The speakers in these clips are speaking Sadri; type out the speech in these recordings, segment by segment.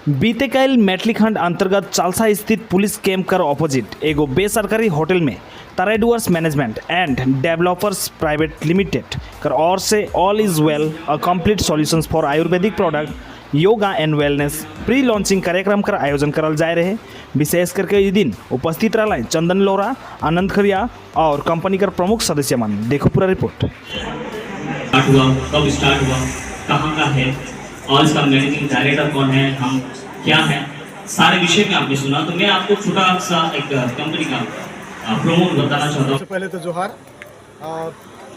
बीते काल मैटलीखंड अंतर्गत चालसा स्थित पुलिस कैंप कर ऑपोजिट एगो बेसरकारी होटल में तराई doors management and developers private limited कर ओर से All Is Well, a complete solutions for Ayurvedic product, yoga and wellness pre launching कार्यक्रम कर आयोजन करल जाए रहे। विशेष करके ये दिन उपस्थित रहा चंदन लोहरा, आनंद खरिया और कंपनी कर प्रमुख सदस्य मन। देखो पूरा रिपोर्ट। स्टार्ट हुआ, कब स्टार्ट हुआ, कहाँ का है और इसका मैनेजिंग डायरेक्टर कौन है, हम क्या है, सारे विषय में आपने सुना। तो मैं आपको छोटा सा एक कंपनी का प्रोमो बताना चाहता हूँ। सबसे पहले तो जोहार।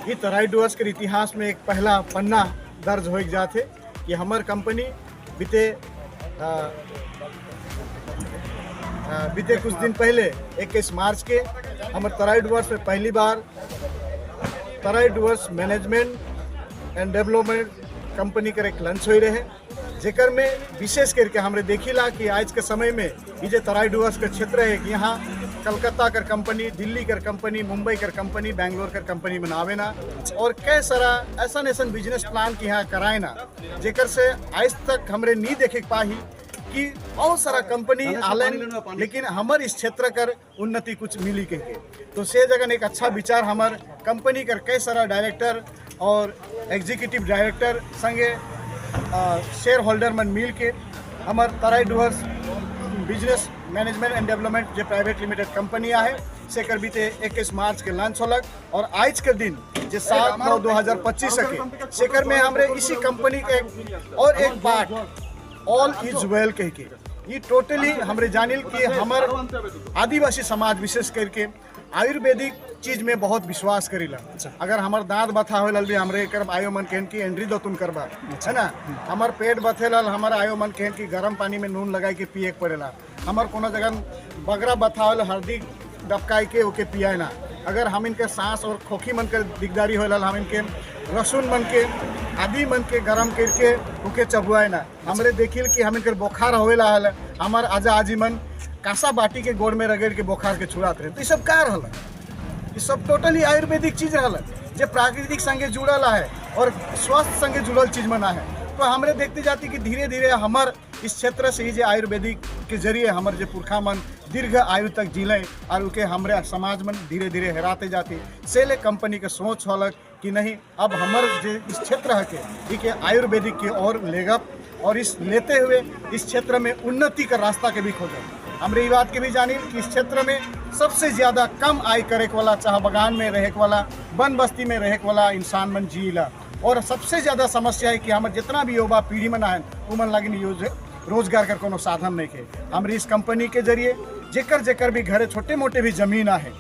ये तराई डुअर्स के इतिहास में एक पहला पन्ना दर्ज हो जाते कि हमार कंपनी बीते अ, अ, बीते कुछ दिन पहले 21 मार्च के हमार तराई डुअर्स में पहली बार Terai Dooars management and development company कर एक लॉन्च हो रहे, जेकर में विशेष करके हमरे देखिला कि आज के समय में ये जो तराई डुअर्स के क्षेत्र है कि यहाँ कलकत्ता कर कंपनी, दिल्ली कर कंपनी, मुंबई कर कंपनी, बैंगलोर कर कंपनी बनावे ना और कई सारा ऐसा ऐसा बिजनेस प्लान की यहाँ कराए ना, जेकर से आज तक हमरे नहीं देखे पाही कि बहुत सारा कंपनी आलन, लेकिन हमर इस क्षेत्र कर उन्नति कुछ मिली कह के। तो से जगह एक अच्छा विचार हमर कंपनी कर कई सारा डायरेक्टर और एग्जीक्यूटिव डायरेक्टर संगे शेयर होल्डर मन मिल के हमर Terai Dooars business management and development जो प्राइवेट लिमिटेड कंपनी है, से कर बीते 21 मार्च के लॉन्च होलक और आज के दिन जे 7/9/2025 के सेकर में हमरे इसी कंपनी के और एक पार्ट ऑल is well कह के, ये टोटली हमरे जानिल कि हमर आदिवासी समाज विशेष करके आयुर्वेदिक चीज में बहुत विश्वास करीला। अगर हमर दांत बथा होल भी हमरे एकर आयो मन कहन की एंड्री दतुन करबा, है ना? हमर पेट बथेला, हमर आयो मन कहन की गरम पानी में नून लगाई के पिए के पड़ेला। हमर कोनो जगह बगरा बथा होल, हल्दी डबकाई के ओके पियाए ना। अगर हम इनके सांस और खोखी मन के दिकदारी होला, हम इनके लहसुन मन के, आदि मन के गरम करके ओके चबुआए ना। हमरे देखिल कि हम इनके बुखार होवेला हल, हमार आजा आजी मन कांसा बाटी के गोड़ में रगड़ के बुखार के छुड़ात रहे। तो ये सब का रहल? ये सब टोटली आयुर्वेदिक चीज रहल, जे प्राकृतिक संगे जुड़ल है और स्वास्थ्य संगे जुड़ल चीज मना है। तो हमरे देखते जाती कि धीरे धीरे हमर इस क्षेत्र से ही जे आयुर्वेदिक के जरिए हमर जे पुरखा मन दीर्घ आयु तक जीले और उके हमरे समाज मन धीरे धीरे हेराते जाती, से ले कंपनी के सोच होलक कि नहीं, अब हमर जे इस क्षेत्र है के के आयुर्वेदिक की ओर लेगप और इस लेते हुए इस क्षेत्र में उन्नति का रास्ता के भी खोजब। हमरे ये बात के भी जानी कि इस क्षेत्र में सबसे ज़्यादा कम आय करे वाला, चाहे बगान में रहे वाला, वन बस्ती में रहे वाला इंसान मन जीला और सबसे ज़्यादा समस्या है कि हमारे जितना भी युवा पीढ़ी मन है, वो मन लगिन यूज रोजगार कर कोनो साधन नहीं के। हमरे इस कंपनी के जरिए जेकर जेकर भी घरे छोटे मोटे भी जमीन आहे,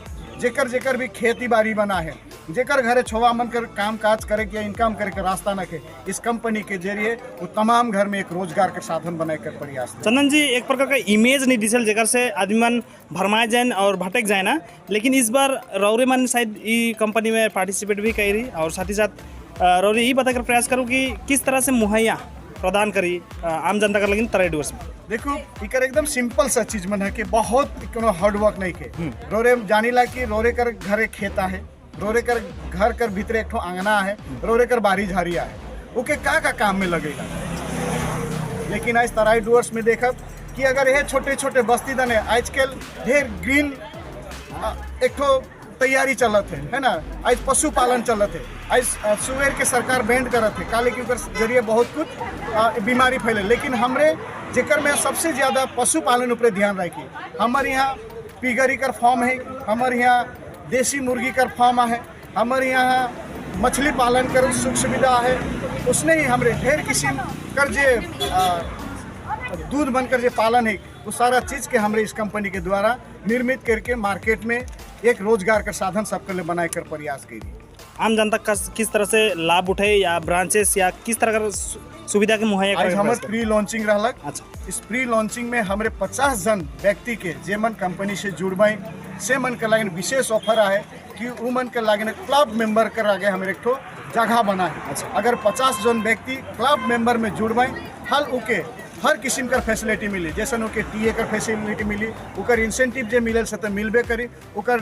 जेकर जेकर भी खेती बाड़ी बना है, जेकर घरे छोवा मन कर काम काज करे के, इनकम करे के रास्ता न के, इस कंपनी के जरिए वो तमाम घर में एक रोजगार के साधन बनाए कर प्रयास। चंदन जी, एक प्रकार का इमेज नहीं दिसल, जेकर से आदमी मन भरमाए जाए और भटक जाए ना, लेकिन इस बार रौरे मन शायद ई कंपनी में पार्टिसिपेट भी करी और साथ ही साथ रौरे ये बताकर प्रयास करूँ कि किस तरह से मुहैया प्रदान करी आम जनता कर लेकिन तराई डुअर्स में? देखो, इकर एकदम सिंपल सा चीज मन है कि बहुत कोनो हार्ड वर्क नहीं के। रोरे जानिला कि रोरे कर घरे खेता है, रोरे कर घर कर भीतर एक ठो आंगना है, रोरे कर बारी झाड़िया है, ओके का का काम में लगेगा। लेकिन आज तराई डुअर्स में देखब कि अगर यह छोटे छोटे बस्ती दने आजकल ढेर ग्रीन एक ठो तैयारी चलत है ना? आज पशुपालन चलत है, आज सुअर के सरकार बैंड करत है, काले कि ओकर जरिए बहुत कुछ बीमारी फैले। लेकिन हमरे जेकर में सबसे ज़्यादा पशुपालन ऊपर ध्यान रखी। हमारे यहाँ पिगरी कर फॉर्म है, हमारे यहाँ देसी मुर्गी कर फॉर्म है, हमारे यहाँ मछली पालन कर सुख सुविधा है। उसने ही हमरे ढेर किस्म कर जे दूध बनकर जो पालन है, वो सारा चीज़ के हमरे इस कंपनी के द्वारा निर्मित करके मार्केट में एक रोजगार का साधन सबके लिए बनाए कर प्रयास करी। आम जनता का किस तरह से लाभ उठे या ब्रांचेस या किस तरह का सुविधा के मुहैया आज करे? हमर प्री लॉन्चिंग रहलक। इस प्री लॉन्चिंग में हमरे 50 जन व्यक्ति के जे मन कंपनी से जुड़बाई, से मन के लागिन विशेष ऑफर आहे कि उ मन के लागिन क्लब मेंबर कर आगे हमरे एक ठो जगह बना है। अगर 50 जन व्यक्ति क्लब मेंबर में जुड़बाई हल उके हर किस्म कर फैसिलिटी मिली, जैसन ओके टीए कर फैसिलिटी मिली, ओकर इंसेंटिव जे मिलल से तो मिलबे करी, ओकर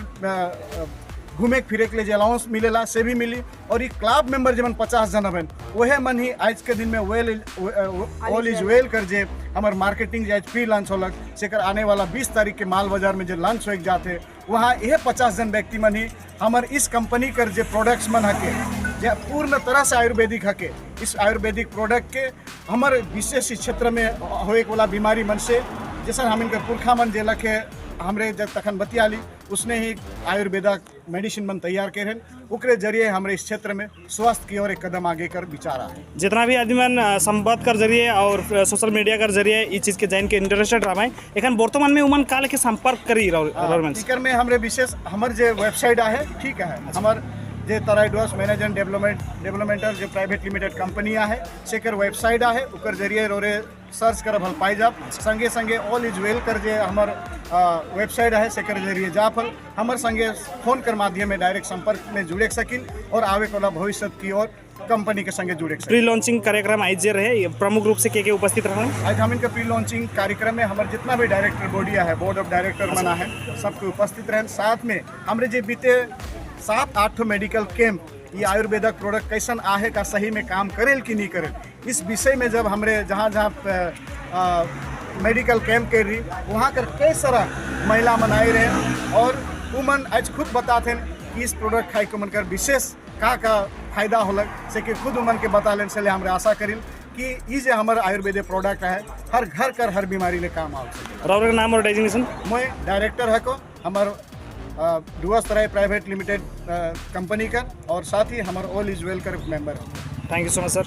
घूमे फिरे के लिए जे अलाउंस मिलेला से भी मिली। और ये क्लब मेंबर जमन 50 जन हवन, वह मन ही आज के दिन में वेल ऑल is well कर जे हमार मार्केटिंग जे आज प्री लॉन्च होलक, सेकर आने वाला 20 तारीख के माल बाजार में जो लॉन्च हो जाते, वहाँ यह 50 जन व्यक्ति मन ही हमार इस कंपनी कर जे प्रोडक्ट्स मन हके, जे पूर्ण तरह से आयुर्वेदिक हके, इस आयुर्वेदिक प्रोडक्ट के हमार विशेष इस क्षेत्र में होए वाला बीमारी मन से, जैसा हम इनकर पुरखा मन जे लखे हमरे जब तखन बतियाली, उसने ही आयुर्वेदा मेडिसिन मन तैयार करे, ओकरे जरिए हमरे इस क्षेत्र में स्वास्थ्य की ओर एक कदम आगे कर विचारा है। जितना भी आदमी मन संवाद कर जरिए और सोशल मीडिया कर जरिए इस चीज़ के जान के इंटरेस्टेड रहा, एखन वर्तमान में उमन का लेके संपर्क करी रह? एकर में हमरे विशेष हमर जे वेबसाइट आहे, ठीक है, हमर जे तराई डुअर्स मैनेजमेंट डेवलपमेंटल जे प्राइवेट लिमिटेड कंपनी आहे, सेकर वेबसाइट आहे, ओकर जरिए रोरे सर्च करब हल पाई जाब। संगे संगे ऑल is वेल कर जे हमर वेबसाइट है, सेकर जरिए जा फल हमर संगे फोन कर माध्यम में डायरेक्ट संपर्क में जुड़े सकिन और आवे वाला भविष्य की ओर कंपनी के संगे जुड़े सकिन। प्री लॉन्चिंग कार्यक्रम आज जे रहे, ये प्रमुख रूप से के उपस्थित रहे? आज हम इनके प्री लॉन्चिंग कार्यक्रम में हमारे जितना भी डायरेक्टर बॉडी है, बोर्ड ऑफ डायरेक्टर बना है, सबके उपस्थित रहे। साथ में हमरे जे बीते सात आठ ठो मेडिकल कैंप, ये आयुर्वेदिक प्रोडक्ट कैसन आहे का, सही में काम करेल कि नहीं करेल, इस विषय में जब हमरे जहाँ जहाँ मेडिकल कैंप कर रही, वहाँ कर कई सारा महिला मन आए रहे और उमन आज खुद बताते कि इस प्रोडक्ट खाए के मन कर विशेष का का फायदा होलक, से कि खुद उमन के बता लेन। से हमरे आशा करिल कि ई जे हमार आयुर्वेदिक प्रोडक्ट है, हर घर कर हर बीमारी ले काम आ सके। रौर के नाम और डेजिग्नेशन? मैं डायरेक्टर है को हमार डुअर्स तराई प्राइवेट लिमिटेड कंपनी कर और साथ ही हमार ऑल is वेल कर मेंबर है। Thank you so much, sir.